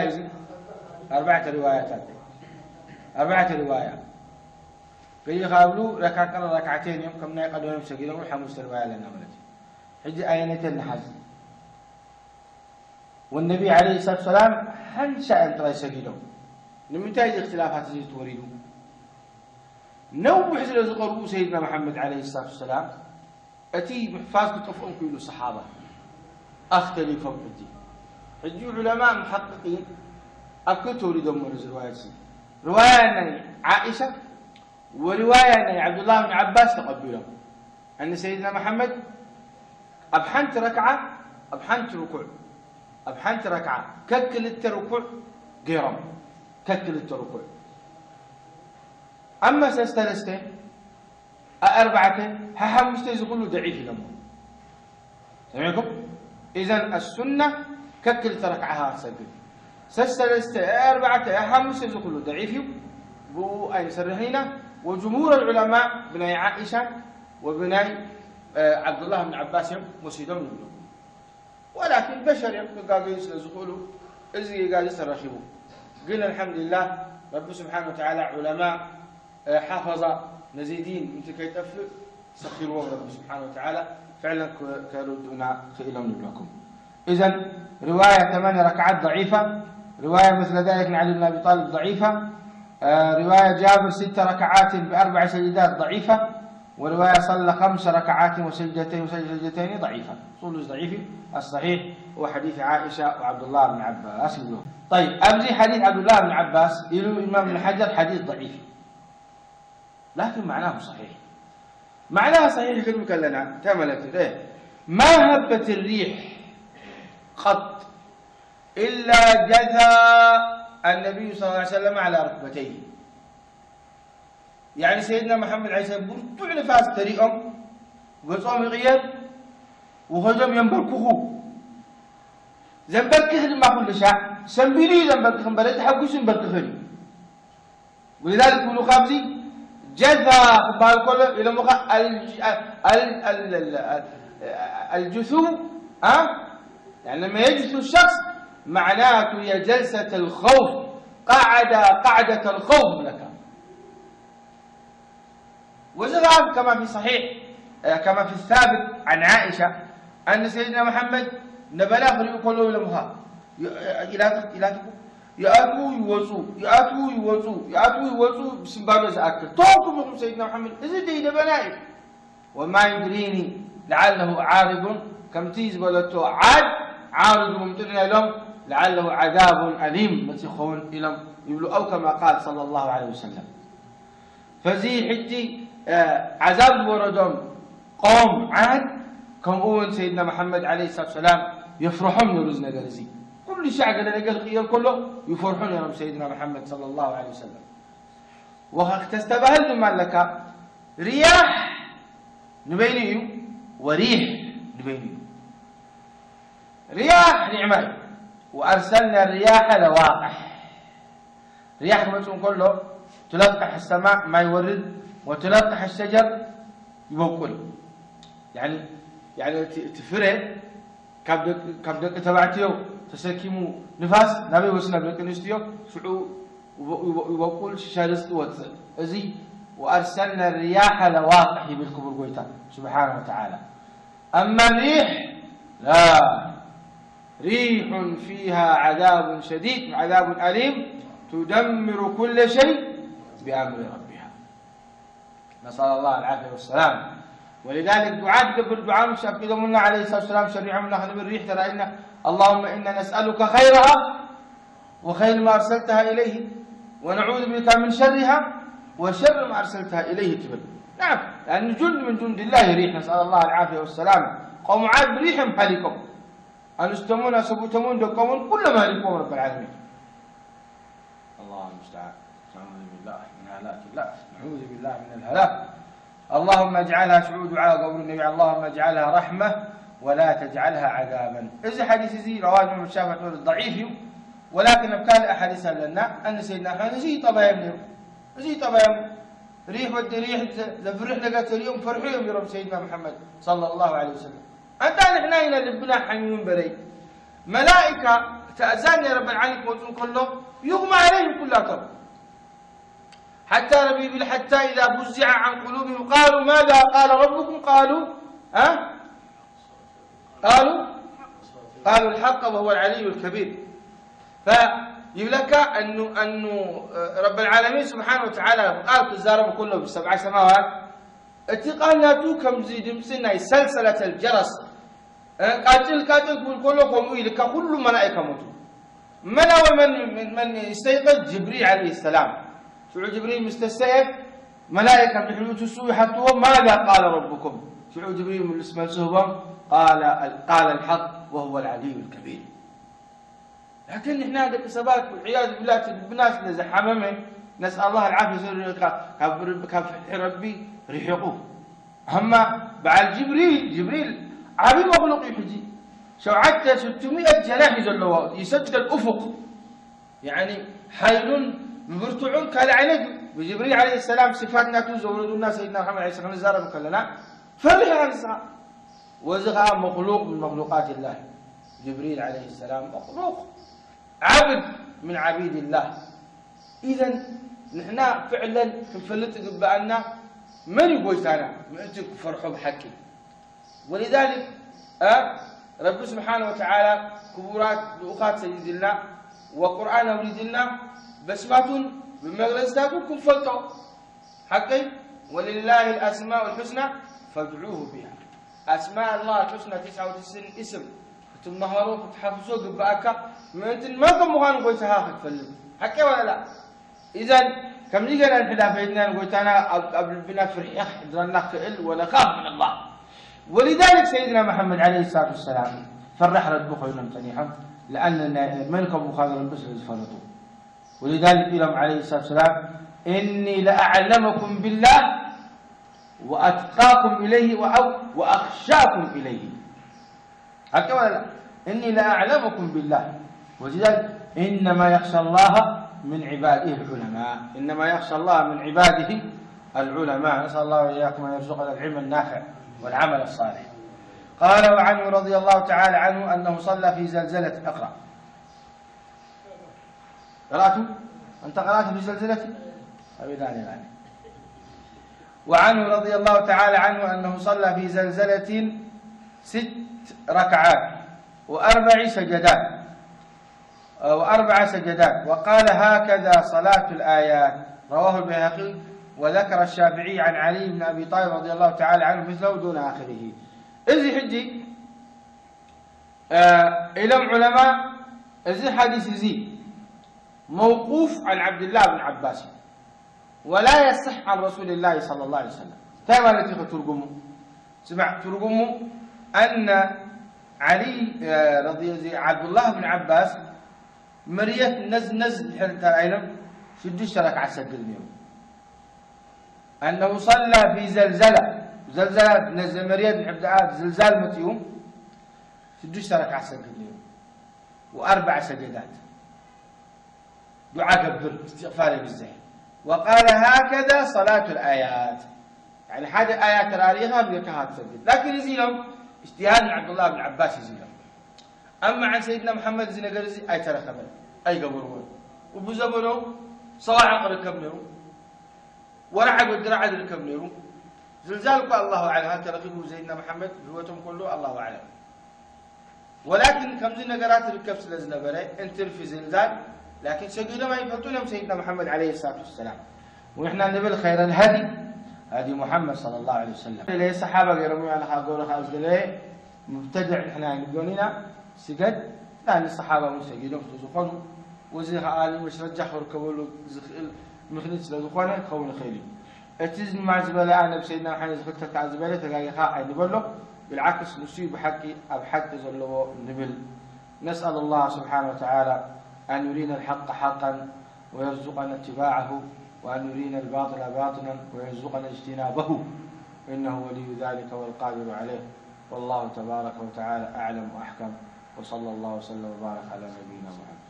እዚ ኣርባዕተ ሪዋያታት፣ ኣርባዕተ ሪዋያ ገሊኡ ካብሉ ረካቀረ ረክዓተይን እዮም፣ ከም ናይ ቀደሞም ሰጊዶም ሓሙሽተ ሪዋያ ኣለና ማለት እዩ። ሕጂ ኣየነተን ንሓዝ? ወነቢ ዓለይሂ ሰላቱ ሰላም ሓንሳ እዮም ጥራይ ሰጊዶም። ንምንታይ እዚ እክትላፋት እዚ ተወሪዱ? ነዊሕ ስለ ዝቐርቡ ሰይድና መሓመድ ዓለይሂ ሰላቱ ሰላም እቲ ምሕፋዝ ክጠፍኦም ክኢሉ ሰሓባ ኣኽተሊፎም። ሕጂ ሕጂ ዑለማ ሙሓቅቂን ኣብ ክልተ ወሪዶሞ ነዚ ርዋያ እዚ። ርዋያ ናይ ዓኢሻ ወርዋያ ናይ ዓብዱላህ ብን ዓባስ ተቐቢሎም። ኣነ ሰይድና መሓመድ ኣብ ሓንቲ ረክዓ፣ ኣብ ሓንቲ ርኩዕ፣ ኣብ ሓንቲ ረክዓ ከክልተ ርኩዕ ገይሮም፣ ከክልተ ርኩዕ። ኣማ ሰለስተ ሰለስተ ኣርባዕተ ሓሓሙሽተ እዚ ኩሉ ደዒፍ ኢሎሞ። ሰሚዕኩም? ኢዘን ኣሱና ከክልተ ረክዓ ክትሰግድ። ሰለስተ ኣርባዕተ ሓሓሙሽተ እዚ ኩሉ ደዒፍ እዩ። ብኡ ኣይንሰርሕን ኢና። ወጅምሁር ዑለማ ብናይ ዓኢሻ ወብናይ ዓብዱላህ ብን ዓባስ እዮም ወሲዶም ንብሎ። ወላኪን በሸር እዮም፣ ክጋገዩ ስለ ዝኽእሉ እዚ ጌጋ እዚ ተረኺቡ። ግን ኣልሓምዱሊላህ ረቢ ስብሓን ወተዓላ ዑለማ ሓፈዛ ነዚ ዲን ምእንቲ ከይጠፍእ ሰኺርዎም ረቢ ስብሓን ወተዓላ ፍዕለን ከ- ከርድኡና ክኢሎም ንብለኩም። إذن رواية ثماني ركعات ضعيفة، رواية مثل ذلك عن علي بن أبي طالب ضعيفة، آه، رواية جابر ست ركعات بأربع سجدات ضعيفة، ورواية صلى خمس ركعات وسجدتين وسجدتين ضعيفة. صول ضعيف، الصحيح هو حديث عائشة وعبد الله بن عباس. طيب، أبزي حديث عبد الله بن عباس إلو إمام بن حجر حديث ضعيف، لكن معناه صحيح. معناه صحيح كلمة كلنا تملت إيه؟ ما هبت الريح قط إلا جثى النبي صلى الله عليه وسلم على ركبتيه. يعني سيدنا محمد عليه السلام ብርቱዕ ንፋስ ተሪኦም ገጾም ይቕየር፣ ውኸዶም የንበርክኹ። ዘንበርክኽ ድማ ኩሉ ሻዕ ሰንቢሉ እዩ ዘንበርክኽ እምበር ተሓጒሱ ይንበርክኽን እዩ። ولذلك ይብሉ ካብዚ ጀዛ ክበሃል ከሎ ኢሎም ኸ ኣል- ኣል- ኣል- ኣል- ኣል- الجثو، ها؟ يعني لما يجثو الشخص معناته هي جلسة الخوف، قعد قعدة الخوف لك. وزغاب كما في صحيح، آه، كما في الثابت عن عائشة أن سيدنا محمد نبلا خليو كله لمها. يأتوا يوزوا، يأتوا يوزوا، يأتوا يوزوا بسنبالو زأكل. توكم سيدنا محمد، إذا دي نبلاي. وما يدريني لعله عارض، ከምቲ ዝበለቶ ዓድ ዓርድ ምምጥልና ኢሎም لعله عذاب أليم መፂእ ክኸውን ኢሎም ይብሉ። أو كما قال صلى الله عليه وسلم። ፈዚ ሕጂ ዓዛብ ዝወረዶም ቀውም ዓድ ከምኡ እውን ሰይድና መሓመድ ዓለይሂ ሰላቱ ሰላም የፍርሖም ነይሩ እዚ ነገር እዚ። ኩሉ ሻዕ ገለ ነገር ክቕየር ከሎ ይፈርሑ ነይሮም ሰይድና መሓመድ ሰለላሁ ዐለይሂ ወሰለም። ወክተስተባህል ድማ ኣለካ ርያሕ ንበይኑ እዩ ወሪሕ ንበይኑ እዩ። ርያሕ ኒዕማ እዩ። ወኣርሰልና ርያሐ ለዋቅሕ ርያሕ ክመፅእ እንከሎ ትለቅሕ ሰማእ ማይ ወርድ ወትለቅሕ ሸጀር ይበቁል። እቲ ፍረ ካብ ደቂ ተባዕትዮ ተሰኪሙ ንፋስ ናበይ ወስድ ናብ ደቂ ኣንስትዮ ሽዑ ይበቁል ሽሻ ርዝቂ ይወፅእ። እዚ ወኣርሰልና ርያሐ ለዋቅሕ ይብል ክቡር ጎይታ ስብሓነ ወተዓላ። أما الريح لا ريح فيها عذاب شديد عذاب أليم تدمر كل شيء بأمر ربها. نسأل الله العافية والسلام. ولذلك دعاء قبل دعاء مش أكيد منا عليه الصلاة والسلام شريعة منا خلي الريح ترى إن اللهم إنا نسألك خيرها وخير ما أرسلتها إليه ونعوذ بك من شرها وشر ما أرسلتها إليه تبل. نعم، لأن جند من جند الله ريح، نسأل الله العافية والسلامة. قوم عاد بريح مهلكم. أنستمون أسبوتمون دقمون كل مهلكم رب العالمين. الله المستعان. نعوذ بالله من هلاك الله. نعوذ بالله من الهلاك. اللهم اجعلها شعوع دعاء قبر النبي، اللهم اجعلها رحمة ولا تجعلها عذابا. እዚ ሓዲስ እዚ رواه الإمام الشافعي ضعيف እዩ، ولكن ኣብ ካልእ ሓዲስ ኣለና። ኣን ሰይድና ሓን እዚ ጠባዮም ነይሩ። እዚ ጠባዮም ሪሕ ወዲ ሪሕ ዘፍርሕ ነገር ተሪኦም ፈርሑ እዮም ነይሮም ሰይድና መሓመድ ሰለላሁ ዐለይሂ ወሰለም። ኣንታ ንሕና ኢና ልብና ሓሚሙ እምበረይ መላኢካ ትእዛዝ ናይ ረበል ዓለሚን ክመፁ እንከሎ ይغمى عليهم ኩላቶም። ሓታ ረቢ ይብል፣ ሓታ ኢዛ ፉዚዐ ዐን ቁሉብሂም ቃሉ ማዛ ቃለ ረቡኩም ቃሉ፣ እ? ቃሉ ቃሉ ልሓቀ ወሁወ ልዓልዩ ልከቢር። ፈይብለካ ኣኑ ኣኑ ረበል ዓለሚን ስብሓን ወተዓላ ቃል ክዛረብ ከሎ ብሰብዓ ሰማዋት እቲ ቃል ናቱ ከምዚ ድምፂ ናይ ሰልሰለት ልጀረስ ቃጭል ቃጭል ክብል ከሎ ከምኡ ኢልካ ኩሉ መላእካ ሞቱ። መን ኣወል መን መን ይስተይቅዝ ጅብሪል ዓለይሂ ሰላም። ሽዑ ጅብሪል ምስ ተሰኤ መላእካ ድሕሪኡ ትስኡ ይሓትዎ ማዛ ቃለ ረቡኩም። ሽዑ ጅብሪል ምልስ መልሲ ህቦም ቃለ ቃለ ልሓቅ ወሁወ ልዓልዩ ልከቢር። ላኪን ንሕና ደቂ ሰባት ወልዕያዝ ብላ እቲ ልብና ስለ ዝሓመመ ነስኣል ላህ ልዓፍያ ስለ ካብ ፍርሒ ረቢ ርሒቑ። ኣማ በዓል ጅብሪል ጅብሪል ዓብዪ መክሉቅ እዩ። ሕጂ ሸውዓተ ስቱሚእት ጀናሕ እዩ ዘለዎ ይሰድ ልኡፉቅ። ሓይሉን ብብርትዑን ካልእ ዓይነት እዩ። ብጅብሪል ዓለይሂ ሰላም ስፋት ናቱ ዘውረዱና ሰይድና መሓመድ ዓለይሂ ሰላም ክንዛረብ ከለና ፈርሕ ኢኻ ንስኻ። ወዚ ኸዓ መክሉቅ ምን መክሉቃት ላህ ጅብሪል ዓለይሂ ሰላም መክሉቅ ዓብድ ምን ዓቢድ ላህ። ኢዘን ንሕና ፍዕለን ክንፈልጥ ዝግበኣና መን እዩ ጎይታና ምእንቲ ክፈርሖ ብሓቂ። ወሊዛሊክ ረቢ ስብሓን ወተዓላ ክቡራት ልኡኻት ሰይድልና ወቁርኣን ኣውሪድልና በስማቱን ብመግለፅታቱ ክንፈልጦ ሓቀይ። ወልላህ ልኣስማኡ ልሑስና ፈድዑሁ ቢሃ። ኣስማ ላ ልሑስና ትስዓ ወትስዒን እስም ክትመሃሮ ክትሓፍዞ ግብኣካ ምእንትን መን ከም ምዃኑ ጎይታኻ ክትፈልጥ ሓቀይ ወለላ። ኢዘን ከምዚ ገና እንድሕዳ ፈሊጥና ንጎይታና ኣብ ልብና ፍርሒ ክሕድረና ክእል ወነኻፍ ምን ኣላህ። ወሊዛሊክ ሰይድና መሓመድ ዓለይሂ ሰላቱ ወሰላም ፈራሕ ረቢ ኮይኖም ጸኒሖም። ለኣነ መን ከም ምዃኑ ረቢ ስለ ዝፈለጡ። ወሊዛሊክ ኢሎም ዓለይሂ ሰላቱ ወሰላም እኒ ለኣዕለመኩም ቢላህ ወኣትቃኩም ኢለይህ ወኣኽሻኩም ኢለይህ። ሓቂ ወላ ላ? እኒ ለኣዕለሙኩም ቢላህ ወዚዳል ኢነማ የኽሻ ላሃ ምን ዒባዲህ ልዑለማ። ኢነማ የኽሻ ላሃ ምን ዒባዲህ العلماء. نسأل الله وإياكم أن يرزقنا العلم النافع والعمل الصالح. قال وعنه رضي الله تعالى عنه أنه صلى في زلزلة. اقرأ. قرأت؟ أنت قرأت في زلزلة؟ أبي داني داني. وعنه رضي الله تعالى عنه أنه صلى في زلزلة ست ركعات وأربع سجدات، وأربع سجدات، وقال: "هكذا صلاة الآيات." رواه البيهقي، وذكر الشافعي عن علي بن أبي طالب رضي الله تعالى عنه مثله دون آخره. እዚ ሕጂ ኢሎም ዑለማ፣ እዚ ሓዲስ እዚ መውቁፍ عن عبد الله بن عباس እዩ። ولا يصح عن رسول الله صلى الله عليه وسلم. እንታይ ማለት እዩ ትርጉሙ? ስማዕ ትርጉሙ፣ ኣነ ዓሊ፣ ረዲ-፣ እዚ ዓብዱላህ ብን ዓባስ መርየት ነዝ ነዝ ድሕር እንተ ኢሎም ሽዱሽተ ረክዓ ሰግድ ነይሩ። أنه صلى في زلزلة. ዘልዘላ ነዚ መርየት ንዕብድኣ ዝልዛል መፅኡ ሽዱሽተ ረክዓ ሰግድ ነይሩ። وأربع سجدات. ዱዓ ገብር፣ እስትቕፋር የብዝሕ። وقال: "هكذا صلاة الآيات." ያኒ ሓደ ኣያት ተራሪኻ ጌርካ ትሰግድ። ላኪን እዚ ኢሎም እጅትሃድ ንዓብዱላህ ብን ዓባስ እዩ ኢሎም። ኣማ ዓን ሰይድና መሓመድ እዚ ነገር እዚ ኣይተረኸበን፣ ኣይገበርዎን። ብዘበኖም ሰዋዕቕ ርከብ ነይሩ፣ ወራዕድ ወዲ ራዕድ ርከብ ነይሩ። ዝልዛል እኳ ኣላሁ ኣዕለም፣ ሃል ተረኺቡ ሰይድና መሓመድ ብህይወቶም ከሎ ኣላሁ ኣዕለም። ወላኪን ከምዚ ነገራት ርከብ ስለ ዝነበረ፣ እንትርፊ ዝልዛል፣ ላኪን ሰጊዶም ኣይፈልጡን እዮም ሰይድና መሓመድ ዓለይሂ ሰላቱ ወሰላም። ወንሕና ንብል ኸይረ ልሃዲ ሃዲ ሙሓመድ ሰለላሁ ዓለይሂ ወሰለም። ሰሓባ ገይሮም ኣነ ከዓ ገብረ ከዓ ዝደለየ ሙብተድዕ ንሕና ኣይንብሎን ኢና። ስገድ፣ ላን ሰሓባ እውን ሰጊዶም ስለ ዝኾኑ፣ ወዚ ከዓ ንመስረጃ ክርከበሉ ዝኽእል ምኽኒት ስለ ዝኾነ ክኸውን ይኽእል እዩ። እቲ ድማ ዝበለ ኣነ ብሰይድና መሓመድ ዝኽተል ከዓ ዝበለ ተጋጊኻ ኣይንበሎ። ብልዓክስ ንሱ እዩ ብሓቂ ኣብ ሓቂ ዘለዎ ንብል። نسأل الله سبحانه وتعالى أن يرينا الحق حقا ويرزقنا اتباعه، وأن يرينا الباطل باطلا ويرزقنا اجتنابه، إنه ولي ذلك والقادر عليه. والله تبارك وتعالى أعلم وأحكم، وصلى الله وسلم وبارك على نبينا محمد.